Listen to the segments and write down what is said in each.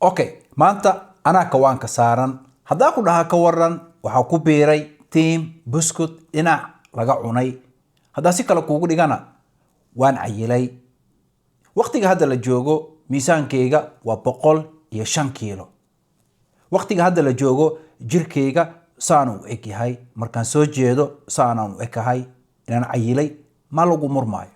Okay, maanta anaa kawaanka saaran. Haddaa ku dhahaa ka waran, waxaa ku biiray team buskut dhinac laga cunay. Haddaa si kale kuugu dhigana, waan cayilay. Waqtiga hadda la joogo miisaankayga waa 105 kiilo. Waqtiga hadda la joogo jirkayga saan u eg yahay. Markaan soo jeedo saanaan u ekahay. Inaan cayilay ma lagu murmaayo.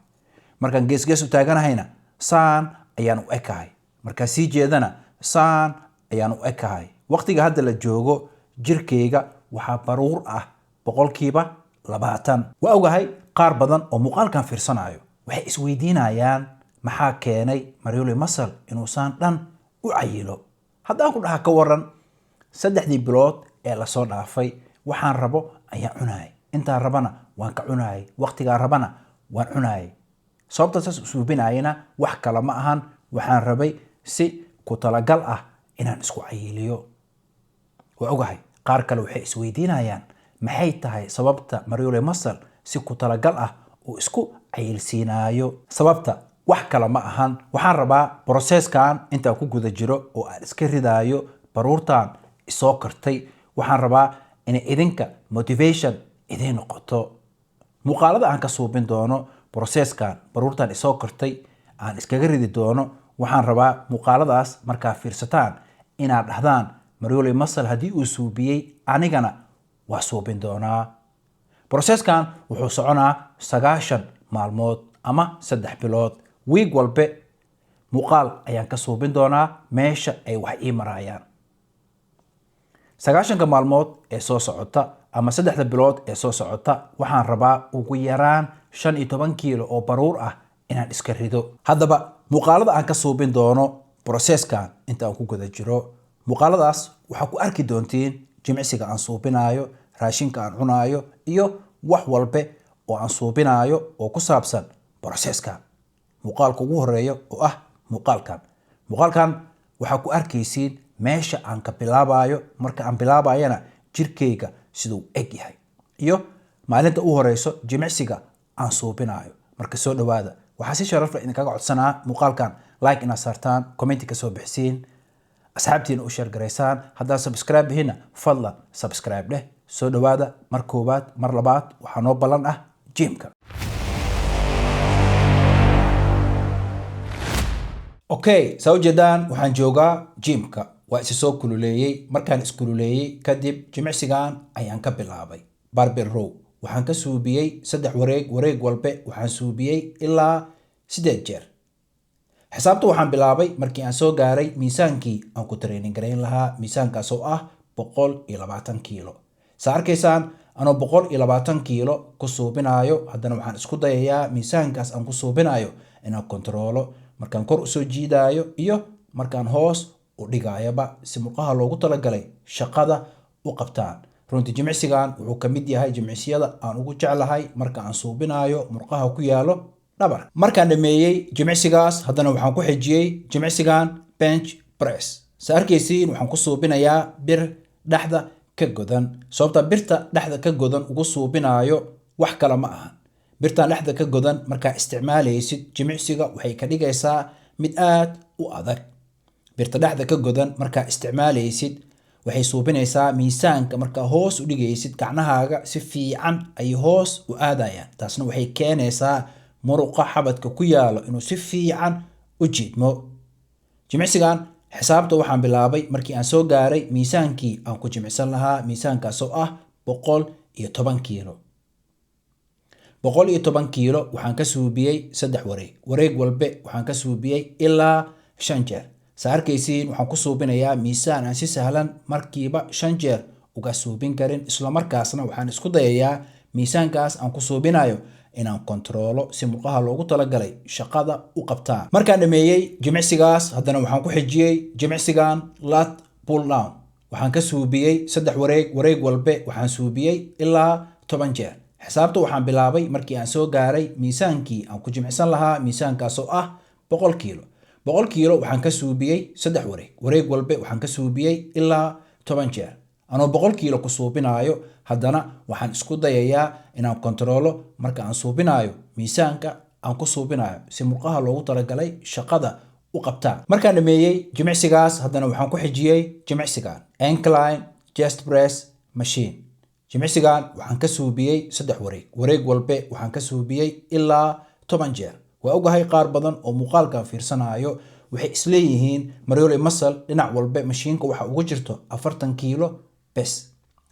Markaan geesgees u taaganahayna saan ayaan u ekahay, markaan sii jeedana saan ayaan u ekahay. Waqtiga hadda la joogo jirkayga waxaa baruur ah 20%. Waa ogahay qaar badan oo muuqaalkan fiirsanayo waxay isweydiinayaan maxaa keenay Maryoli Masal inuusan dhan u cayilo. Haddaan ku dhaha ka waran, 3dii bilood ee lasoo dhaafay waxaan rabo ayaan cunayay, intaan rabana waan ka cunayay, waqtigaan rabana waan cunayay. Sababta saas u suubinayana wax kale ma ahan, waxaan rabay si ku talagal ah inaan isku cayiliyo. Waa ogahay qaar kale waxay isweydiinayaan maxay tahay sababta Maryole Masal si ku talagal ah uu isku cayilsiinaayo. Sababta wax kale ma ahan, waxaan rabaa processkan intaan ku guda jiro oo aan iska ridaayo baruurtan isoo kartay, waxaan rabaa inay idinka motivation idiin noqoto. Muuqaalada aan ka suubin doono processkan baruurtan isoo kartay aan iskaga ridi doono, waxaan rabaa muuqaaladaas markaa fiirsataan inaad dhahdaan Maryole Masal haddii uu suubiyey, anigana waa suubin doonaa. Processkan wuxuu soconaa 90 maalmood ama 3 bilood. Wiig walbe muuqaal ayaan ka suubin doonaa meesha ay wax ii marayaan. 90ka maalmood ee soo socota ama 3da bilood ee soo socota waxaan rabaa ugu yaraan 15 kiilo oo baruur ah inaan iska rido. Haddaba muuqaalada aan ka suubin doono processkan inta aan ku guda jiro, muuqaaladaas waxaa ku arki doontiin jimicsiga aan suubinaayo, raashinka aan cunaayo iyo wax walbe oo aan suubinaayo oo ku saabsan processkan. Muuqaalka ugu horeeya oo ah muuqaalkan, muuqaalkan waxaa ku arkaysiin meesha aan ka bilaabayo, marka aan bilaabayana jirkayga siduu eg yahay iyo maalinta u horeyso jimicsiga aan suubinaayo. Marka soo dhawaada. Waxaa si sharaf leh idinkaga codsanaa muuqaalkan like inaad saartaan, comment ka soo bixisiin, asxaabtiina u share garaysaan. Haddaad subscribe bihina, fadlan subscribe dheh. Soo dhawaada mar koowaad, mar labaad, waxaa noo ballan ah gymka. Okay, saa ujeedaan waxaan joogaa gymka. Waa isi soo kululeeyey. Markaan iskululeeyey kadib jimicsigan ayaan ka bilaabay. Barbell row waxaan ka suubiyey saddex wareeg. Wareeg walbe waxaan suubiyey ilaa 8 jeer. Xisaabta waxaan bilaabay markii aan soo gaaray miisaankii aan ku training garayn lahaa, miisaankaas oo ah 120 kiilo. Saa arkaysaan, anoo 120 kiilo ku suubinaayo, haddana waxaan isku dayayaa miisaankaas aan ku suubinayo inaan kontaroolo markaan kor usoo jiidaayo iyo markaan hoos u dhigaayaba, si murqaha loogu talagalay shaqada u qabtaan. Runtii jimicsigan wuxuu ka mid yahay jimicsiyada aan ugu jeclahay marka aan suubinaayo murqaha ku yaalo dhabar. Markaan dhameeyey jimicsigaas, haddana waxaan ku xijiyey jimicsigan bench press. Sa arkaysiin, waxaan ku suubinayaa bir dhexda ka godan. Sababta birta dhexda ka godan ugu suubinaayo wax kale ma ahan, birtan dhexda ka godan markaa isticmaalaysid jimicsiga waxay ka dhigaysaa mid aad u adag. Birta dhexda ka godan markaa isticmaalaysid waxay suubinaysaa miisaanka. Markaa hoos u dhigaysid, gacnahaaga si fiican ay hoos u aadayaan. Taasna waxay keenaysaa muruqa xabadka ku yaalo inuu si fiican u jiidmo. Jimicsigan xisaabta waxaan bilaabay markii aan soo gaaray miisaankii aan ku jimicsan lahaa, miisaankaas oo ah 110 kiilo. 110 kiilo waxaan ka suubiyey saddex wareeg. Wareeg walbe waxaan ka suubiyey ilaa shan jeer. Saa arkaysiin, waxaan ku suubinayaa miisaan aan si sahlan markiiba shan jeer uga suubin karin. Islamarkaasna waxaan isku dayayaa miisaankaas aan ku suubinayo inaan kontaroolo si murqaha loogu talagalay shaqada u qabtaan. Markaan dhameeyey jimicsigaas, haddana waxaan ku xijiyey jimicsigan lat pull down. Waxaan ka suubiyey saddex wareeg. Wareeg walbe waxaan suubiyey ilaa 10 jeer. Xisaabta waxaan bilaabay markii aan soo gaaray miisaankii aan ku jimicsan lahaa, miisaankaas oo ah 100 kiilo. 100 kiilo waxaan ka suubiyey saddex wareeg. Wareeg walbe waxaan ka suubiyey ilaa 10 jeer. Anoo 100 kiilo ku suubinaayo, haddana waxaan isku dayayaa inaan kontaroolo marka aan suubinaayo miisaanka aan ku suubinayo, si murqaha loogu talagalay shaqada u qabtaan. Markaan dhameeyey jimicsigaas, haddana waxaan ku xijiyey jimicsigan incline chest press machine. Jimicsigan waxaan ka suubiyey saddex wareeg. Wareeg walbe waxaan ka suubiyey ilaa 10 jeer. Waa ogahay qaar badan oo muuqaalkan fiirsanayo waxay isleeyihiin Maryole Muscle dhinac walbe mashiinka waxa ugu jirto 40 kiilo bes,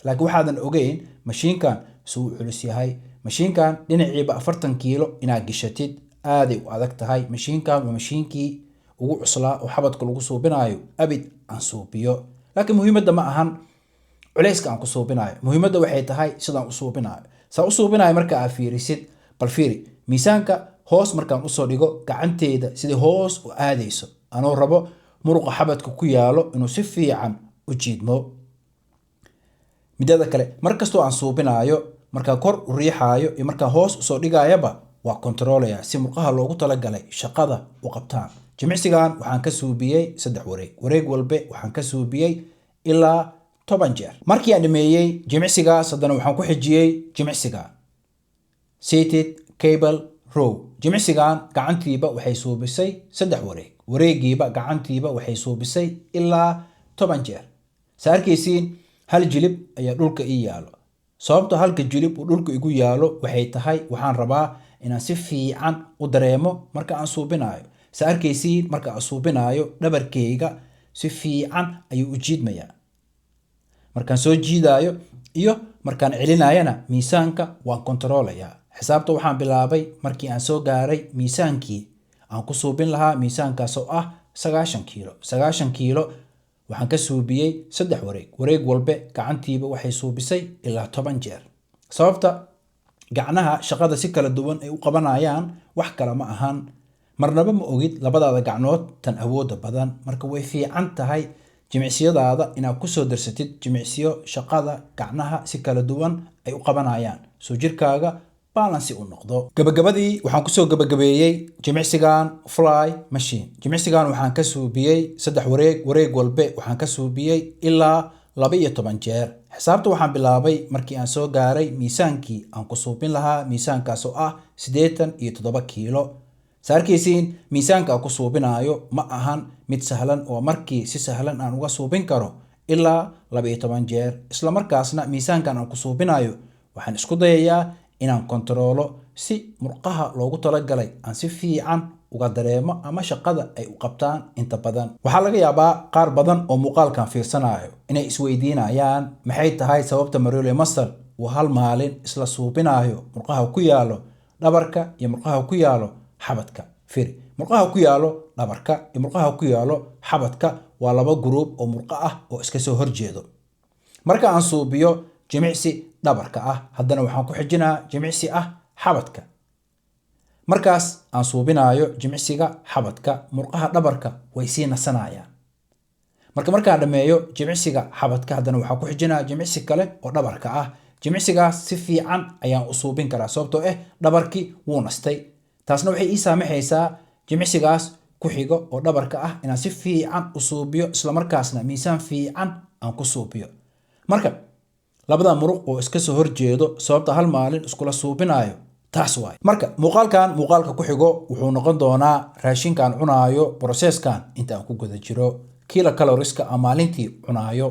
laakiin waxaadan ogeyn mashiinkan suu u culus yahay. Mashiinkan dhinaciiba 40 kiilo inaad geshatid aaday u adag tahay. Mashiinkan waa mashiinkii ugu cuslaa oo xabadka lagu suubinayo abid aan suubiyo, laakiin muhiimadda ma ahan culayska aan ku suubinayo. Muhiimadda waxay tahay sidaan u suubinayo. Saa u suubinayo marka aad fiirisid, bal fiiri miisaanka hoos markaan usoo dhigo, gacanteeda sidai hoos u aadayso, anoo rabo muruqa xabadka ku yaalo inuu si fiican u jiidmo. Midada kale, mar kastoo aan suubinaayo, markaan kor u riixaayo iyo markaan hoos usoo dhigayaba, waa kontroolaya si murqaha loogu talagalay shaqada u qabtaan. Jimicsigan waxaan ka suubiyey saddex wareeg. Wareeg walbe waxaan ka suubiyey ilaa 10 jeer. Markii aan dhameeyey jimicsigaas, haddana waxaan ku xijiyey jimicsigan seated cable row. Jimicsigan gacantiiba waxay suubisay saddex wareeg. Wareegiiba gacantiiba waxay suubisay ilaa 10 jeer. Sa arkaysiin, hal jilib ayaa dhulka ii yaalo. Sababta halka jilib uu dhulka igu yaalo waxay tahay waxaan rabaa inaan si fiican u dareemo marka aan suubinayo. Sa arkaysiin, marka aan suubinayo dhabarkayga si fiican ayuu u jiidmayaa. Markaan soo jiidayo iyo markaan celinayana miisaanka waan kontaroolayaa. Xisaabta waxaan bilaabay markii aan soo gaaray miisaankii aan ku suubin lahaa, miisaankaas oo ah 90 kiilo. 90 kiilo waxaan ka suubiyey saddex wareeg. Wareeg walbe gacantiiba waxay suubisay ilaa 10 jeer. Sababta gacnaha shaqada si kala duwan ay u qabanayaan wax kale ma ahan, marnaba ma ogid labadaada gacnood tan awoodda badan. Marka way fiican tahay jimicsiyadaada inaad kusoo darsatid jimicsiyo shaqada gacnaha si kala duwan ay u qabanayaan, soo jirkaaga balance u noqdo. Gabagabadii waxaan kusoo gabagabeeyey jimicsigan fly machine. Jimicsigan waxaan ka suubiyey saddex wareeg. Wareeg walbe waxaan ka suubiyey ilaa 12 jeer. Xisaabta waxaan bilaabay markii aan soo gaaray miisaankii aan ku suubin lahaa, miisaankaas oo ah 87 kiilo. Sa arkaysiin, miisaanka aan ku suubinayo ma ahan mid sahlan oo markii si sahlan aan uga suubin karo ilaa 12 jeer. Isla markaasna miisaankan aan ku suubinayo waxaan isku dayayaa inaan kontaroolo si murqaha loogu talagalay aan si fiican uga dareemo ama shaqada ay u qabtaan inta badan. Waxaa laga yaabaa qaar badan oo muuqaalkan fiirsanayo inay isweydiinayaan maxay tahay sababta Maryole Muscle uu hal maalin isla suubinayo murqaha ku yaalo dhabarka iyo murqaha ku yaalo xabadka. Firi, murqaha ku yaalo dhabarka iyo murqaha ku yaalo xabadka waa laba group oo murqo ah oo iska soo horjeedo. Marka aan suubiyo jimicsi dhabarka ah, haddana waxaan ku xijinaa jimicsi ah xabadka. Markaas aan suubinayo jimicsiga xabadka, murqaha dhabarka way sii nasanayaan. Marka markaan dhammeeyo jimicsiga xabadka, haddana waxaan ku xijinaa jimicsi kale oo dhabarka ah. Jimicsigaas si fiican ayaan u suubin karaa, sababtoo ah dhabarkii wuu nastay. Taasna waxay ii saamaxaysaa jimicsigaas ku xigo oo dhabarka ah inaan si fiican u suubiyo, islamarkaasna miisaan fiican aan ku suubiyo. Marka labada muruq oo iska soo horjeedo sababta hal maalin iskula suubinayo taas waay. Marka muuqaalkan muuqaalka ku xigo wuxuu noqon doonaa raashinkaan cunaayo processkan inta aan ku guda jiro, kilo calorieska aan maalintii cunaayo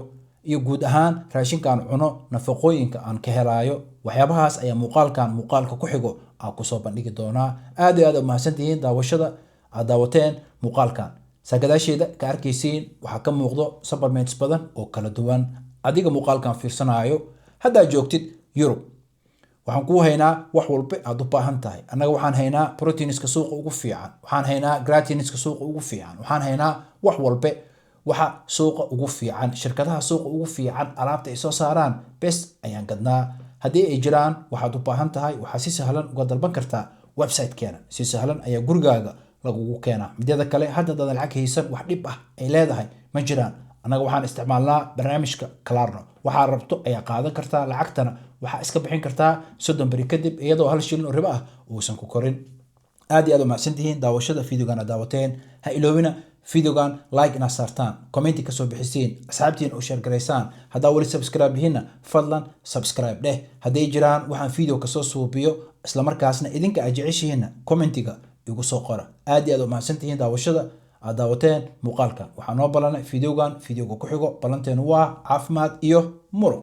iyo guud ahaan raashinkaan cuno nafaqooyinka aan ka helaayo. Waxyaabahaas ayaa muuqaalkan muuqaalka ku xigo aan kusoo bandhigi doonaa. Aad iyo aad u mahadsantihiin daawashada aad daawateen muuqaalkan. Saa gadaasheeda ka arkaysiin, waxaa ka muuqdo supplements badan oo kala duwan. Adiga muuqaalkan fiirsanaayo, haddaad joogtid Yurub, waxaan kuu haynaa wax walba aad u baahan tahay. Annaga waxaan haynaa proteinska suuqa ugu fiican, waxaan haynaa creatineska suuqa ugu fiican, waxaan haynaa wax walbe waxa suuqa ugu fiican. Shirkadaha suuqa ugu fiican alaabta ay soo saaraan bes ayaan gadnaa. Haddii ay jiraan waxaad u baahan tahay, waxaad si sahlan uga dalban kartaa website-keena. Si sahlan ayaa gurigaaga lagugu keenaa. Midyada kale, hadda daadan lacag haysan, wax dhib ah ay leedahay ma jiraan. Annaga waxaan isticmaalnaa barnaamijka Klarna. Waxaa rabto ayaa qaadan kartaa, lacagtana waxaa iska bixin kartaa 30 beri kadib, iyadoo hal shilin oo ribo ah uusan ku korin. Aad iyo aad u mahadsantihiin daawashada videogan aad daawateen. Ha iloobina videogan like inaad saartaan, commenti kasoo bixisiin, asxaabtiin u share garaysaan. Haddaa weli subscribe dhihinna, fadlan subscribe dheh. Hadday jiraan waxaan video kasoo suubiyo islamarkaasna idinka aad jeceshihiinna, commentiga igu soo qora. Aad iyo aad u mahadsantihiin daawashada. Aad daawateen muuqaalkan. Waxaa noo ballanay videogan videoga ku xigo. Ballanteenu waa caafimaad iyo muruq.